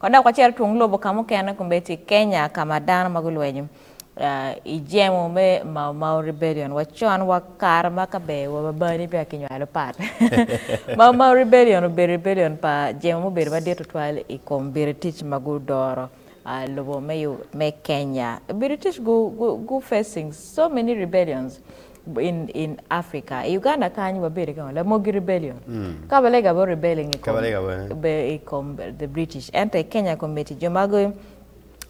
Kon dok wacito tung lobo ka mukene kombeddi Kenya ka ma dano ma gulwenyo i jemo me Mau Mau Rebellion wa con wa kare ma ka ber wa babani peya kinywalo pat. Mau Mau Rebellion obedo rebellion pa jemo mubedo madit tutwal i kom Biritic ma gudoro lobo me Kenya. Biritic gu facing so many rebellions in in Africa. I Uganda kany wabedo ki ngo? Lamogi rebellion. Kabalega bene rebelling i kom i kom the British. Ento i Kenya kombeddi jo ma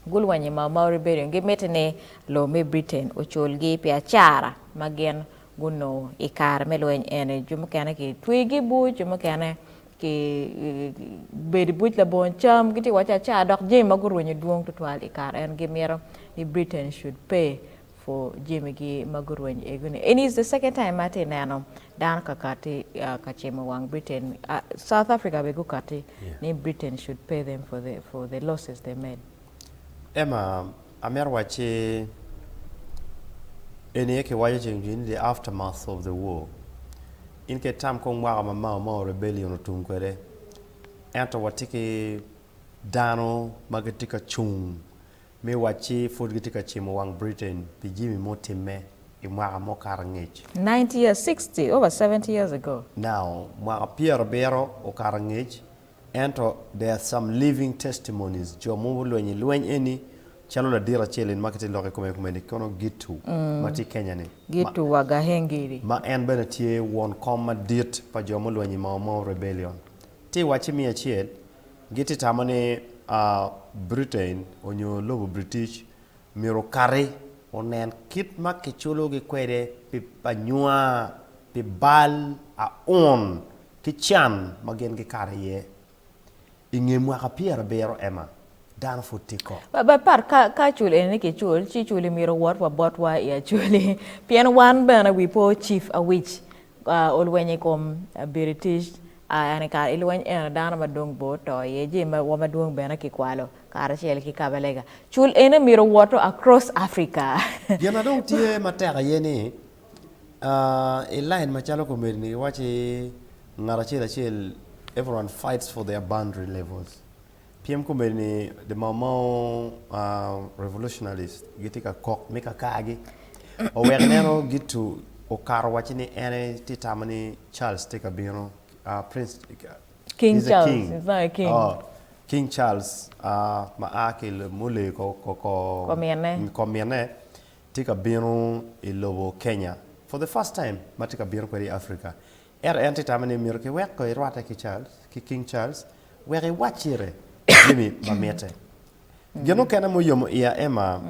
gulwenyo i Mau Mau rebellion gimiti ni lobo me Britain oculgi pi acara ma gin gunongo i kare me lweny eni. Jo mukene kitwegi i buc, jo mukene ki bedo i buc labongo cam, gitye ka waco acara dok jami ma gurwenyo dwong tutwal i kare en gimito ni Britain should pay for jamigi ma gurwenyo ego-ni. It is the second time ma atye neno dano ka kati ka cimo wang Britain. South Africa bene gukati ni Britain should pay them for the, for the losses they made. Emma, amito wacci eni aye kiwaco ceng ni the aftermath of the war. In ka itam kong mwaka ma Mau Mau rebellion otum kwede, ento watye ki dano ma gitye ka cung me wacci pud gitye ka cimo wang Britain pi jami mutimme i mwaka mukato angec. 90 years, 60, over 70 years ago. Now, mwaka pyerabiro okato angec, ento there are some living testimonies, jo ma olwenyo i lweny eni, calo ladit acel eni ma kitye lok i kome komedi kono Gitu ma tye i Kenya ni, Gitu wa Gahengiri. ma en bene tye won kom madit pa jo mulwenyo i Mau Mau Rebellion. Tye wacci me acel, Gitye tamo ni Britain onyo lobo British myero okati onen kit ma kiculogi kwede pi anywar, pi bal, aun ki can ma gin gikato iye. I nge mwaka pyerabiro ema, dano pud tye kok. But pat ka acul eni ni kicul, ci culi myero owot wa botwa i Acholi pien wan bene wi po Chief Awic olwenyo i kom British en i kare i lweny eno dano madwong bene oto iye jami wa madwong bene kikwalo karacel ki Kabalega. Cul ene myero owoto across Africa. Gin ma dong tye matek aye ni i line macalo komedi-ni giwacci ngat acel acel everyone fights for their boundary levels. Pyem komedi ni the Mau Mau revolutionalist gitye ka kok me kakagi oweko ineno gitu okato wacci ni en aye tye tamo ni Charles tye ka bino prince King he's a Charles, king. he's not a king. Oh, King Charles ma a ki muleyo ko minne. Ko minne tye ka bino i lobo Kenya for the first time ma tye ka bino kwede i Africa. Ento en tye tamo ni myero kiwek ko irwatte ki Charles, ki King Charles, wek iwac ire jami ma mitte. Gin mukene muyomo iya Emma,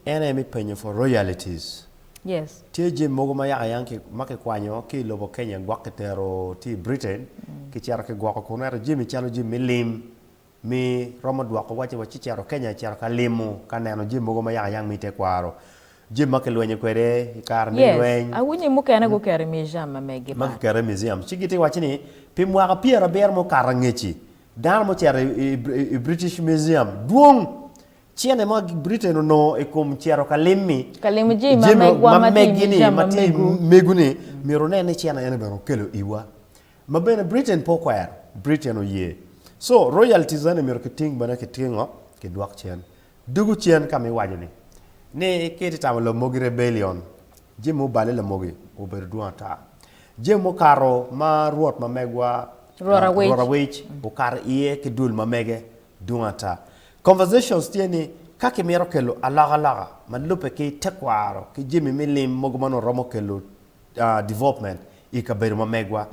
en aye me penyo for royalties. Yes. Tye jami mogo ma yaka yang ma kikwanyo ki i lobo Kenya gwok kitero tye i Britain, kicito kigwoko kunu ento jami calo jami me lim, mi romo dwoko wacci wa ci cito Kenya cito ka limo ka neno jami mogo ma yaka yang mi tekwaro jami ma kilwenyo kwede i kare me lweny. Yes, awinyo mukene guketo i museum ma megi Ma kiketo i museum ci gitye wacci ni pi mwaka pyerabiro mukato angecci dano mucito i British Museum dwong cene ma Britain onongo i kom cito ka lim-mi Ka limo jami ma megwa ma tye i museum ma megu. megu-ni myero wunen ni cene eni bene okelo iwa. Ma bene Britain pe okwero, Britain oye. So, royalties eni myero kiting bene kitingo kidwok cen. Dugu cen ka ma iwaco ni, ni ka itye tamo lamogi rebellion, jami mubale lamogi obedo dwong ata. Jami mukato ma rwot ma megwa Rwot Awic. Rwot Awic okato iye ki dul ma mege dwong ata. Conversations tye ni ka kimito kelo alokaloka ma lubbe ki tekwaro ki jami me lim mogo ma nongo romo kelo development i kabedo ma megwa.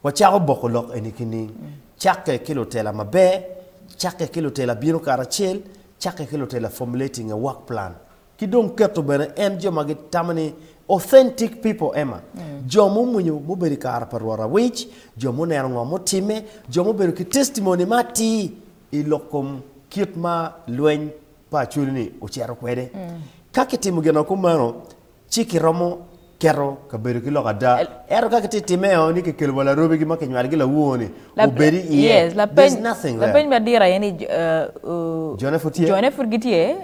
Wacako boko lok eni ki ning? Cakke ki lutela maber, cakke ki lutela bino karacel, cakke ki lutela formulating a work plan, ki dong keto bene en jo ma gitamo ni authentic people ema, jo mumwinyo mubedo i kare pa Rwot Awic, jo muneno ngo mutimme, jo mubedo ki testimony ma atir i lok kom kit ma lweny pa Acholi-ni ocito kwede. Ka kitimo gin ma kumeno, ci kiromo keto kabedo ki lok ada. Ento ka kitye timeo ni kikelo wa larobigi ma kinywalogi lawor-ni obed iye, there's nothing there. Lapeny madit aye ni Jone pud tye? Jone pud gitye,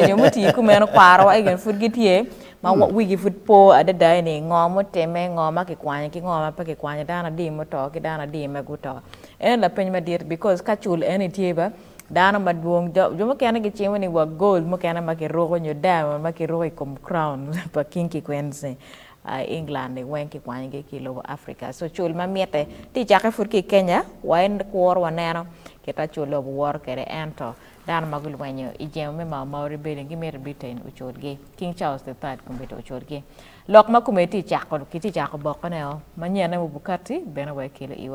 jo mutii kumeno kwarowa egoni pud gitye ma wigi pud po adada ni ngo mutimme, ngo ma kikwanyo ki ngo ma pe kikwanyo, dano adi muto ki dano adi ma guto. Eno lapeny madit because ka cul eni tye ba. Dano madwong, jo mukene gicimo ni wa gold mukene ma kiruko nyo diamond ma kiruko i kom crown pa king ki queens ni England ni weng kikwanyogi ki i lobo Africa. So cul ma mitte tye i cakke pud ki i Kenya wa en kuro waneno kit ma cul lobo woto kwede ento dano ma gulwenyo i jemo me Mau Mau Rebellion gimito Britain oculgi, King Charles the Third komito oculgi. Lok ma kome tye cako kitye cako bokone o manyene mubukati bene wa kelo iwa.